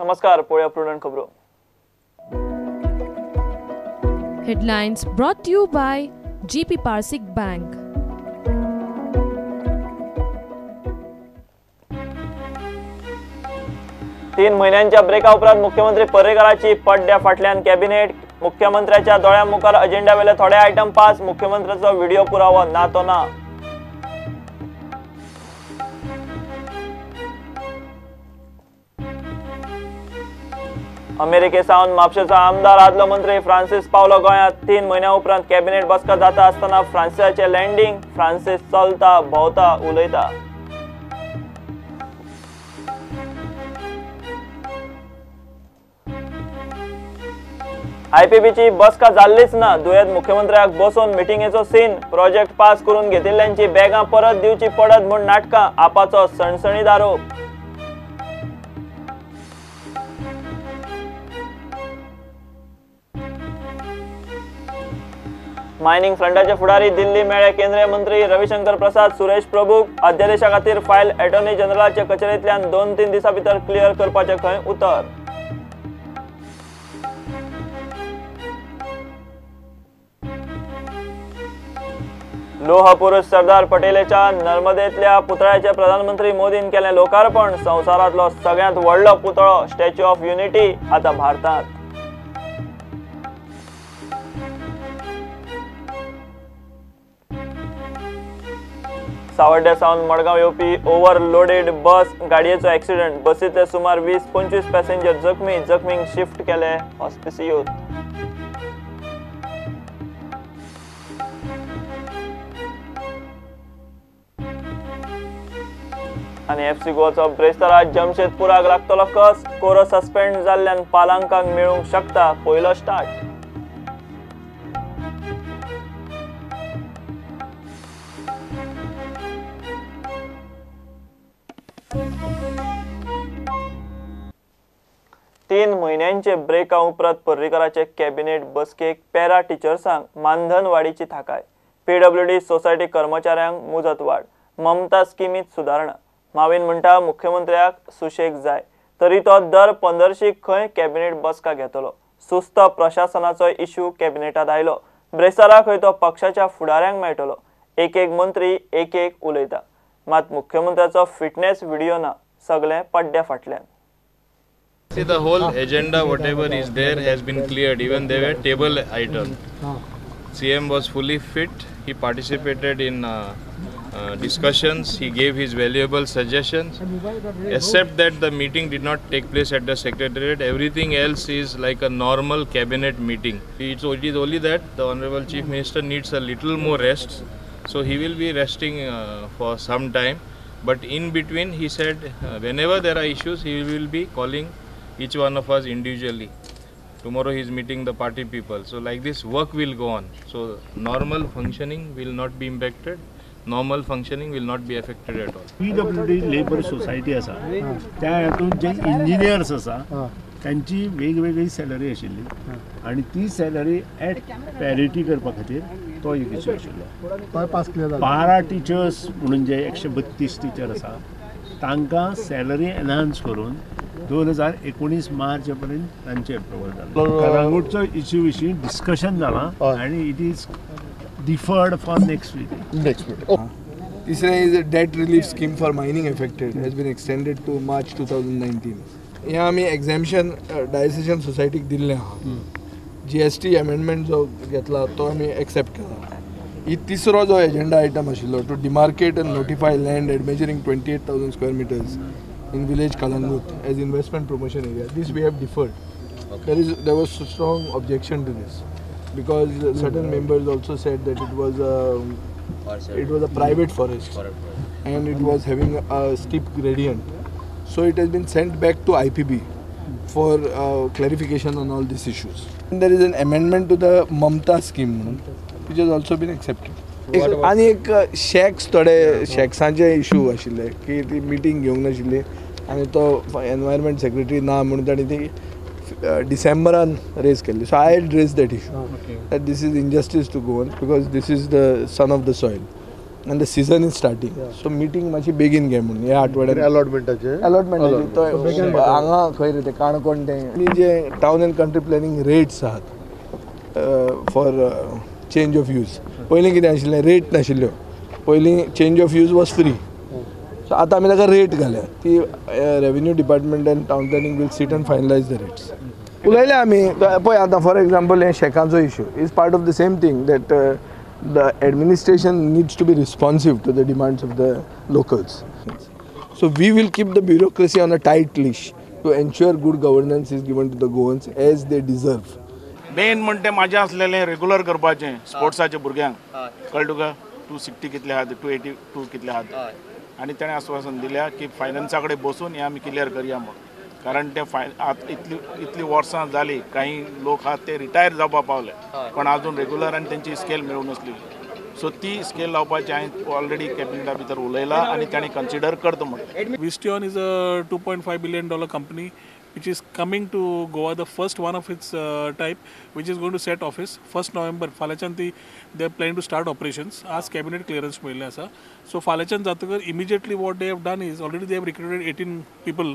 नमस्कार, पळोवया प्रुडंट खबरो. Headlines brought to you by GP Parsik Bank. तीन म्हयन्यांच्या ब्रेका उपरांत मुख्यमंत्री पर्रीकराची पड्ड्या फाटल्यान कॅबिनेट. मुख्यमंत्र्याच्या दोळ्यां मुखार अजेंडा वेले थोडे आयटम पास. मुख्यमंत्र्याचो व्हिडिओ पुरावो ना तो ना. अमेरिके सावन म्हापशेचो आमदार आदलो मंत्री फ्रांसीस पावलो गोंयांत. 3 म्हयन्या उपरांत कॅबिनेट बसका जाता आसतना फ्रांसिसाचें लँडींग. फ्रांसीस चलता, भोंवता, उलयता. आयपीबीची बसका जाल्लीच ना. दुयेंत मुख्यमंत्र्याक बसोवन मिटिंगेचो सीन. प्रोजेक्ट पास करून घेतिल्ल्यांची बॅगां परत दिवची पडत म्हूण नाटकां. आपाचो सणसणीत आरोप. मायनिंग फ्रंटाचे फुडारी दिल्ली मेळे केंद्रीय मंत्री रविशंकर प्रसाद, सुरेश प्रभू. अध्यादेशा खातीर फायल अटॉर्नी जनरलाचे कचेरेंतल्यान 2-3 दिसां भितर क्लियर करपाचें खंय उतर. लोहपुरुष सरदार पटेलाच्या नर्मदेतल्या पुतळ्याचे प्रधानमंत्री मोदीन केलें लोकार्पण. संवसारांतलो सगळ्यांत व्हडलो पुतळो स्टॅच्यू ऑफ युनिटी आतां भारतांत. सावर्ड्या सावन मडगांव येवपी ओव्हरलोडेड बस गाडयेचो एक्सिडंट. बसींतले सुमार 20-25 पॅसेंजर जखमी. जखमींक शिफ्ट केले हॉस्पिसियूत. आनी एफसी गोवाचो ब्रेस्तारा जमशेदपुराक लागतलो कस. कोरो सस्पेंड जाल्ल्यान पालांकांक मेळूंक शकता पयलो स्टार्ट. तीन म्हयन्यांचे ब्रेका उपरांत पर्रीकराचे कॅबिनेट बसकेक पॅरा टिचर्सांक मानधन वाडीची थाकाय. पीडब्ल्यूडी सोसायटी कर्मचाऱ्यांक मुजत वाड. ममता स्किमीत सुदारणा. माविन म्हणटा मुख्यमंत्र्याक सुशेग जाय तरी तो दर 15शीक खंय कॅबिनेट बसका घेतलो. सुस्त प्रशासनाचो इश्यू कॅबिनेटात आयलो. ब्रेस्तारा खंय तो पक्षाच्या फुडाऱ्यांक मेळटलो. एक एक मंत्री एक एक उलयता. मात मुख्यमंत्र्याचो फिटनेस व्हिडिओ ना. सगळें पड्ड्या फाटल्यान. See, the whole agenda, whatever is there, has been cleared. Even they were table item. CM was fully fit. He participated in discussions. He gave his valuable suggestions. Except that the meeting did not take place at the secretariat. Everything else is like a normal cabinet meeting. It is only that the Honorable Chief Minister needs a little more rest. So he will be resting for some time. But in between, he said, whenever there are issues, he will be calling each one of us individually. Tomorrow he is meeting the party people. So like this, work will go on. So normal functioning will not be impacted. Normal functioning will not be affected at all. PWD Labour Society आसा, त्या हातूंत जे engineers आसा तांची वेगवेगळी salary आशिल्ली आनी ती salary eight parity करपा खातीर तो एक इश्यू आशिल्लो. पारा टिचर्स म्हणून जे 132 टिचर आसा तांकां सॅलरी एनहान्स करून 2019 मार्च पर्यंत तांचे एप्रुवल जालें. कळंगूटचो इश्यू विशीं डिस्कशन जालां आनी it is deferred for next week. Next week. तिसरें is a debt relief scheme for mining affected has been extended to March 2019. हें आमी एक्झाम्शन डायसेशन सोसायटीक दिल्लें आहा. जीएसटी अमेंडमेंट जो घेतला तो आमी एक्सेप्ट केला. ही तिसरो जो एजेंडा आयटम आशिल्लो to demarcate and notify land admeasuring 28,000 square meters in village Calangute as investment promotion area. This we have deferred. There was strong objection to this because certain members also said that it was a private forest and it was having a steep gradient. So it has been sent back to IPB for clarification on all these issues. And there is an amendment to the Mamta scheme which has also been accepted. आनी एक shacks थोडे शॅक्सांचे issue आशिल्ले की ती meeting घेवंक नाशिल्ली आनी तो एनवायरमेंट सेक्रेटरी ना म्हणून ताणी ती डिसेंबरान रेज केल्ली. So I had raise that issue that this is injustice to Goan because this is the son of the soil. And the season is starting, so meeting मातशी बेगीन घे म्हणून ह्या आठवड्यात अलॉटमेंटाचे अलॉटमेंटाचे तो हांगा खंय रे ते काणकोण ते आनी जे town and country planning rates आहात फॉर चेंज ऑफ यूज. पयलीं कितें आशिल्लें, रेट नाशिल्ल्यो, पयलीं change of use was free. So आतां आमी ताका रेट घाल्या ती revenue department and town planning will sit and finalise the rates. उलयले आमी पळय आतां फॉर एग्जाम्पल हे शेकांचो issue is part of the same thing that the administration needs to be responsive to the demands of the locals. So we will keep the bureaucracy on a tight leash to ensure good governance is given to the Goans as they deserve. Main म्हणटे म्हाजें आसलेलें regular करपाचें स्पोर्ट्साच्या भुरग्यांक, कळ्ळें तुका? 260 कितले आहात, 282 कितले आहात, आनी ताणें आस्वासन दिल्या की फायनान्सा कडेन बसून हें आमी क्लियर करया म्हूण. कारण ते आतां इतली वर्सां जाली, काही लोक आहात ते रिटायर जावपा पावले पण अजून रेगुलर आनी तेंची स्केल मेळूंक नासली. सो ती स्केल लावपाची हांवें ऑलरेडी कॅबिनेटा भितर उलयला आनी ताणें कन्सिडर करता म्हणलें. Visteon is a $2.5 billion company which is coming to Goa, the first one of its type, which is going to set office 1st November. फाल्याच्यान ती they are planning to start operations. आज cabinet clearance मेळिल्लें आसा. So फाल्याच्यान जातकर immediately what they have done is already they have recruited 18 people,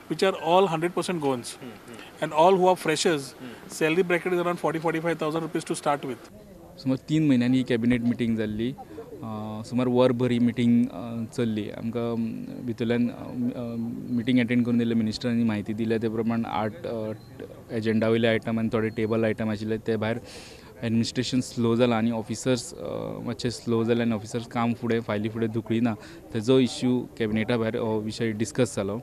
which are all 100% Goans and all who are freshers. Salary bracket is around 40-45,000 rupees to start with. सुमार 3 म्हयन्यांनी ही cabinet meeting जाल्ली. सुमार वरभर ही meeting चल्ली. आमकां भितरल्यान meeting attend करून दिल्ले मिनिस्टरांनी म्हायती दिल्या ते प्रमाण 8 एजेंडा वयले आयटम आनी थोडे टेबल आयटम आशिल्ले. ते भायर एडमिनिस्ट्रेशन स्लो जालां आनी ऑफिसर्स मातशे स्लो जाले आनी ऑफिसर्स काम फुडें फायली फुडें धुकळी ना, तेजो इश्यू कॅबिनेटा भायर हो विशय डिस्कस जालो.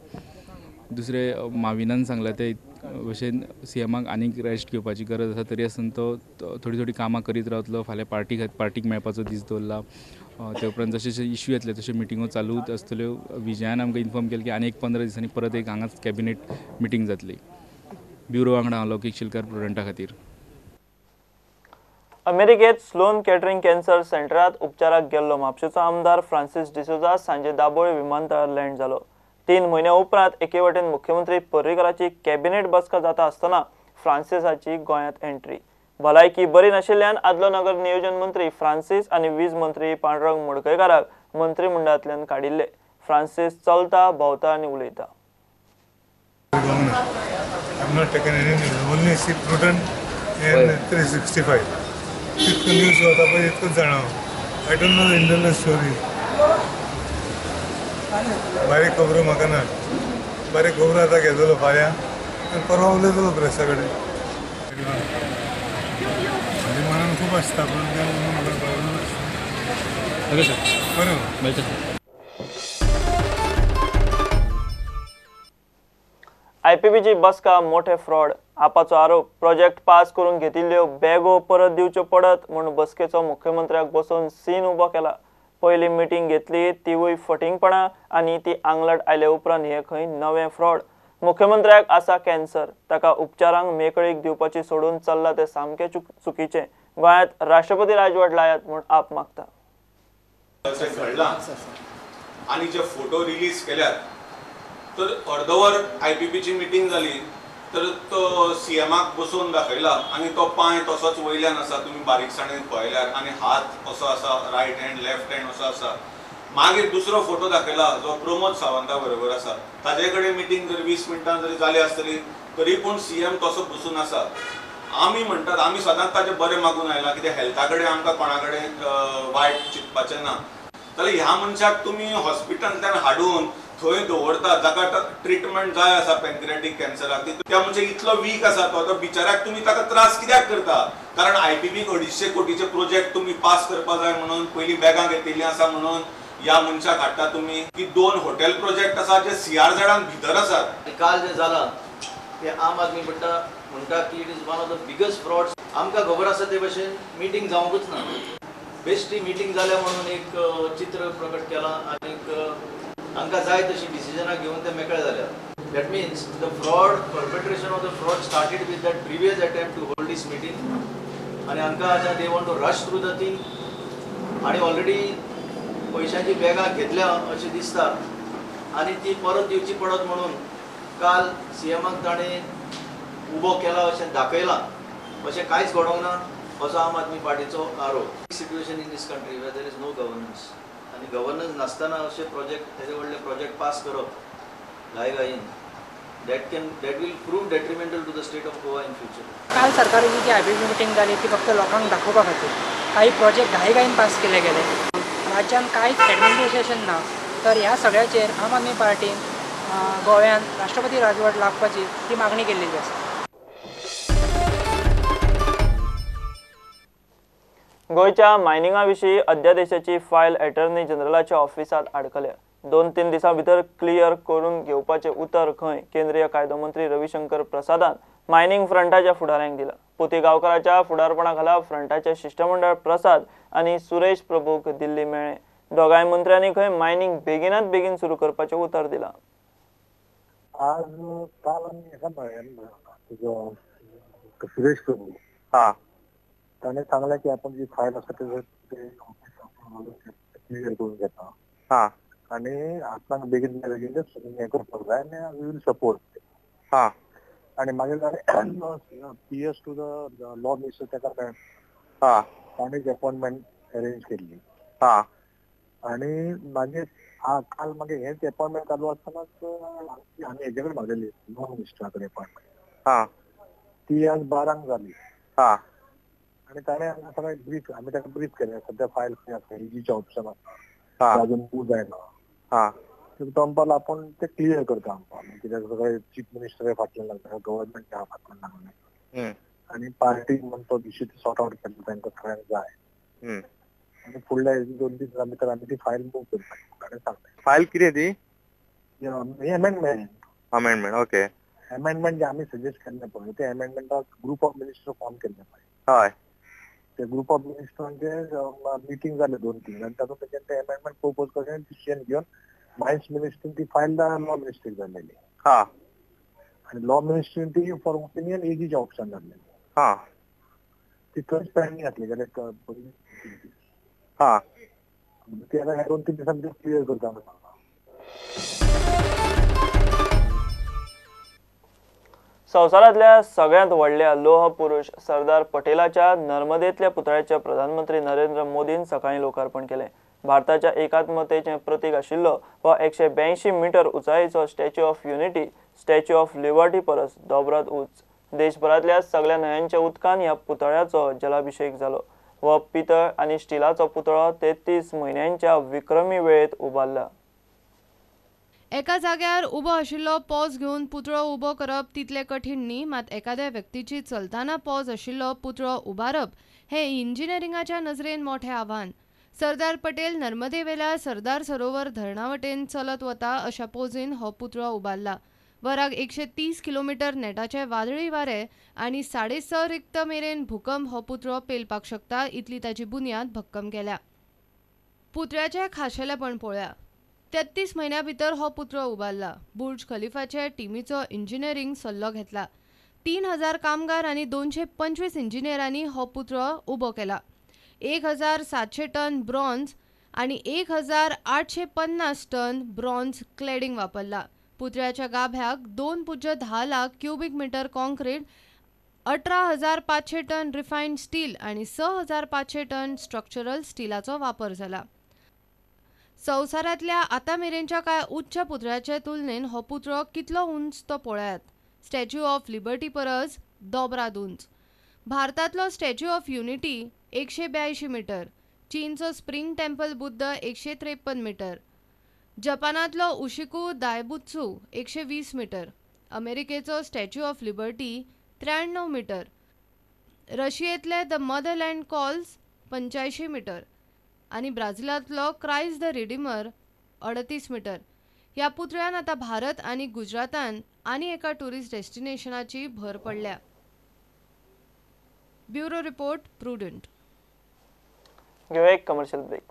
दुसरें माविनान सांगलां ते भशेन सी एमाक आनीक रेस्ट घेवपाची गरज आसा, तरी आसतना तो थोडी थोडी कामां करीत रावतलो. फाल्यां पार्टीक मेळपाचो दीस दवरला. ते उपरांत जशे जशे इश्यू येतले तश्यो मिटिंगो चालूच आसतल्यो. विजयान आमकां इन्फॉर्म केलें की आनी एक 15 दिसांनी परत एक हांगाच कॅबिनेट मिटींग जातली. ब्युरो वांगडा हांव लौकीक शिलकार, प्रुडंटा खातीर. अमेरिकेत स्लोन केटरिंग कॅन्सर सेंटरात उपचाराक गेल्लो म्हापशेचो आमदार फ्रांसीस डिसोजा सांजे दाबोळे विमानतळार लँड जालो. 3 म्हयन्या उपरांत एके वटेन मुख्यमंत्री पर्रीकराची कॅबिनेट बसका जाता आसतना फ्रांसिसाची गोंयांत एंट्री. भलायकी बरी नाशिल्ल्यान आदलो नगर नियोजन मंत्री फ्रांसीस आनी वीज मंत्री पांडुरंग मडकयकाराक मंत्रिमंडळांतल्यान काडिल्ले. फ्रांसीस चलता, भोंवता आनी उलयता. बारीक खबरो म्हाका ना, बारीक खबरो आतां घेतलो फाल्यां आनी परवां उलयतलो प्रेसा कडेन. म्हज्या मनान खूब आसता पूण तें म्हाका खबर नासता. बरें. आयपीबीची बसका मोठे फ्रॉड, आपाचो आरोप. प्रोजेक्ट पास करून घेतिल्ल्यो बॅगो परत दिवच्यो पडत म्हूण बसकेचो मुख्यमंत्र्याक बसोवन सीन उबो केला. पयली मिटींग घेतली तिवूय फटींगपणां आनी ती आंगलट आयले उपरांत हे खंय नवें फ्रॉड. मुख्यमंत्र्याक आसा कॅन्सर, ताका उपचारांक मेकळीक दिवपाची सोडून चल्ला तें सामकें चुकीचें. गोंयांत राष्ट्रपती राजवट लायात म्हूण आप मागता. घडलां आनी जे फोटो रिलीज केल्यात तर अर्दवर आयपीपीची मिटींग जाली तर तो सीएमाक बसोवन दाखयला आनी तो पांय तसोच वयल्यान आसा, तुमी बारीकसाणेन पळयल्यार, आनी हात असो आसा, रायट हँड लेफ्ट हँड असो आसा. मागीर दुसरो फोटो दाखयला जो प्रमोद सावंता बरोबर आसा, ताजे कडेन मिटींग जर 20 मिनटां जरी जाली आसतली तरी पूण सीएम तसो बसून आसा. आमी म्हणटात आमी सदांच ताजें बरें मागून आयलां, कित्याक हेल्था कडेन आमकां कोणा कडेन वायट चिंतपाचें ना. जाल्यार ह्या मनशाक तुमी हॉस्पिटलांतल्यान हाडून थंय दवरता जाका ट्रिटमेंट जाय आसा पॅन्क्रियाटीक कॅन्सराक, त्या मनशाक इतलो वीक आसा तो, बिचाऱ्याक तुमी ताका त्रास कित्याक करता? कारण आयपीबीक 250 कोटीचे प्रोजेक्ट तुमी पास करपा जाय म्हणून पयलीं बॅगां घेतिल्लीं आसा म्हणून ह्या मनशाक हाडटा तुमी. की 2 हॉटेल प्रोजेक्ट आसा जे सीआरझेडान भितर आसात. काल जें जालां तें आम आदमी म्हणटा की it is one of the biggest frauds. आमकां खबर आसा ते भशेन मिटींग जावंकूच ना. बेश्टी मिटींग जाल्या म्हणून एक चित्र प्रकट केलां आनीक तांकां जाय तशी डिसिजनां घेवन ते मेकळे जाल्या. That means the fraud, perpetration of the fraud started with that previous attempt to hold this meeting. आनी हांकां आतां they want to rush through the thing आनी ऑलरेडी पयशांची बॅगां घेतल्या अशें दिसता आनी ती परत दिवची पडत म्हणून काल सीएमाक ताणें उबो केला अशें दाखयलां. अशें कांयच घडोवंक ना असो आम आदमी पार्टीचो आरोप. Situation in this country where there is no governance. आनी गव्हर्नन्स नासतना अशे प्रोजेक्ट येदे व्हडले प्रोजेक्ट पास करप घायघायेन that will prove detrimental to the state of Goa in future. काल सरकाराची जी आयपीपी मिटींग जाली ती फक्त लोकांक दाखोवपा खातीर. काही प्रोजेक्ट घाईघाईन पास केले गेले, राज्यान कांयच एडमिनिस्ट्रेशन ना. तर ह्या सगळ्याचेर आम आदमी पार्टीन गोव्यान राष्ट्रपती राजवट लागपाची ही मागणी केल्लेली आसा. गोंयच्या मायनिंगा विशीं अध्यादेशाची फायल अटर्नी जनरलाच्या ऑफिसांत आडकल्या. 2-3 दिसां भितर क्लियर करून घेवपाचें उतर खंय केंद्रीय कायदो मंत्री रविशंकर प्रसादान मायनिंग फ्रंटाच्या फुडाऱ्यांक दिला. पुती गांवकाराच्या फुडारपणा खाला फ्रंटाचे शिश्टमंडळ प्रसाद आनी सुरेश प्रभूक दिल्ली मेळ्ळें. दोगांय मंत्र्यांनी खंय मायनिंग बेगिनात बेगीन सुरू करपाचें उतर दिलां. आज काल आमी हेका मेळ्ळे तुजो सुरेश प्रभू, हा ताणें सांगलें की आपण जी फायल आसा ते क्लियर करून घेता, हा आनी आपणाक बेगीन बेगीन हें करपाक जाय आनी we will support. हा आनी मागीर ताणें PS to the law minister ताका मेळ्ळें, हा ताणें अपॉयंटमेंट अरेंज केल्ली. हा आनी मागीर काल मागीर हेच अपॉयंटमेंट चालू आसतनाच आमी हेजे कडेन मागलेली लॉ मिनिस्टरा कडेन अपॉयंटमेंट, हा ती आज 12 जाली. हा आनी ताणें आमकां सगळें ब्रीफ, आमी ताका ब्रीफ केलें सद्या फायल खंय आसा, एजीच्या ऑप्शन आसा, अजून मूव जायना. हा तो म्हणपाक आपूण ते क्लियर करता आमकां, कित्याक सगळे चीफ मिनिस्टर फाटल्यान लागता, गव्हर्मेंट फाटल्यान लागलें आनी पार्टी म्हण तो इश्यू सॉर्ट आवट केल्लो तांकां सगळ्यांक जाय. आनी फुडल्या 2 दिसां भितर आमी ती फायल मूव करता ताणें सांगलें. फायल कितें ती? अमेंडमेंट. Amendment, okay. अमेंडमेंट जे आमी सजेस्ट केल्लें पळय ते अमेंडमेंटाक ग्रुप ऑफ मिनिस्टर फॉर्म केल्ले पळय. हय ते ग्रुप ऑफ मिनिस्टरांचे मिटींग जाले 2-3 आनी तातूंत तेंच्यानी ते अमेंडमेंट प्रपोज करून डिसिजन घेवन मायन्स मिनिस्ट्रीन ती फायल लॉ मिनिस्ट्रीक धाडलेली. हा आनी लॉ मिनिस्ट्रीन ती फॉर ओपिनियन एजीच्या ऑप्शन धाडलेली. हा ती थंयच पेंडींग आसली जाल्यार हा ती आतां 2-3 दिसां भितर क्लियर करता म्हणून. संवसारांतल्या सगळ्यांत व्हडल्या लोह पुरुष सरदार पटेलाच्या नर्मदेंतल्या पुतळ्याचे प्रधानमंत्री नरेंद्र मोदीन सकाळीं लोकार्पण केलें. भारताच्या एकात्मतेचें प्रतीक आशिल्लो हो 182 मिटर उंचायेचो statue of unity statue of liberty परस दोबरात उंच. देशभरांतल्या सगळ्या न्हंयांच्या उदकान ह्या पुतळ्याचो जलाभिषेक जालो. हो पितळ आनी स्टिलाचो पुतळो 33 म्हयन्यांच्या विक्रमी वेळेत उबारला. एका जाग्यार उबो आशिल्लो पॉज घेवन पुतळो उबो करप तितलें कठीण न्ही, मात एखाद्या व्यक्तीची चलतना पॉज आशिल्लो पुतळो उबारप हें इंजिनियरिंगाच्या नजरेन मोठें आव्हान. सरदार पटेल नर्मदेवेल्या सरदार सरोवर धरणा वटेन चलत वता अशा पोजीन हो पुतळो उबारला. वराक 130 किलोमिटर नेटाचे वादळी वारे आनी 6.5 रिक्त मेरेन भूकंप हो पुतळो पेलपाक शकता इतली ताची बुन्याद भक्कम केल्या. पुतळ्याचें खाशेलेपण पळोवया. 33 म्हयन्या भितर हो पुतळो उबारला. बुर्ज खलिफाचे टिमीचो इंजिनियरींग सल्लो घेतला. 3000 कामगार आनी 225 इंजिनियरांनी हो पुतळो उबो केला. 1700 टन ब्रॉन्झ आनी 1850 टन ब्रॉन्झ क्लॅडिंग वापरला. पुतळ्याच्या गाभ्याक 2.10 lakh cubic metre concrete, 18,500 ton refined steel आनी 6,500 टन स्ट्रक्चरल स्टिलाचो वापर जाला. संवसारांतल्या आतां मेरेनच्या कांय उच्च पुतळ्याचे तुलनेन हो पुतळो कितलो उंच तो पळयात. स्टॅच्यू ऑफ लिबर्टी परस दोबराद उंच. भारतांतलो स्टॅच्यू ऑफ युनिटी 182 मिटर, चीनचो स्प्रिंग टेम्पल बुद्ध 153 मिटर, जपानांतलो उशिकू दायबुत्सू 120 मिटर, अमेरिकेचो स्टॅच्यू ऑफ लिबर्टी 93 मिटर, रशियेंतले the motherland calls 85 metre आनी ब्राझिलांतलो क्रायस्ट the Redeemer 38 metre. ह्या पुतळ्यान आतां भारत आनी गुजरातान आनी एका ट्युरिस्ट डेस्टिनेशनाची भर पडल्या. Bureau report, Prudent. घेवया एक कमर्शियल ब्रेक.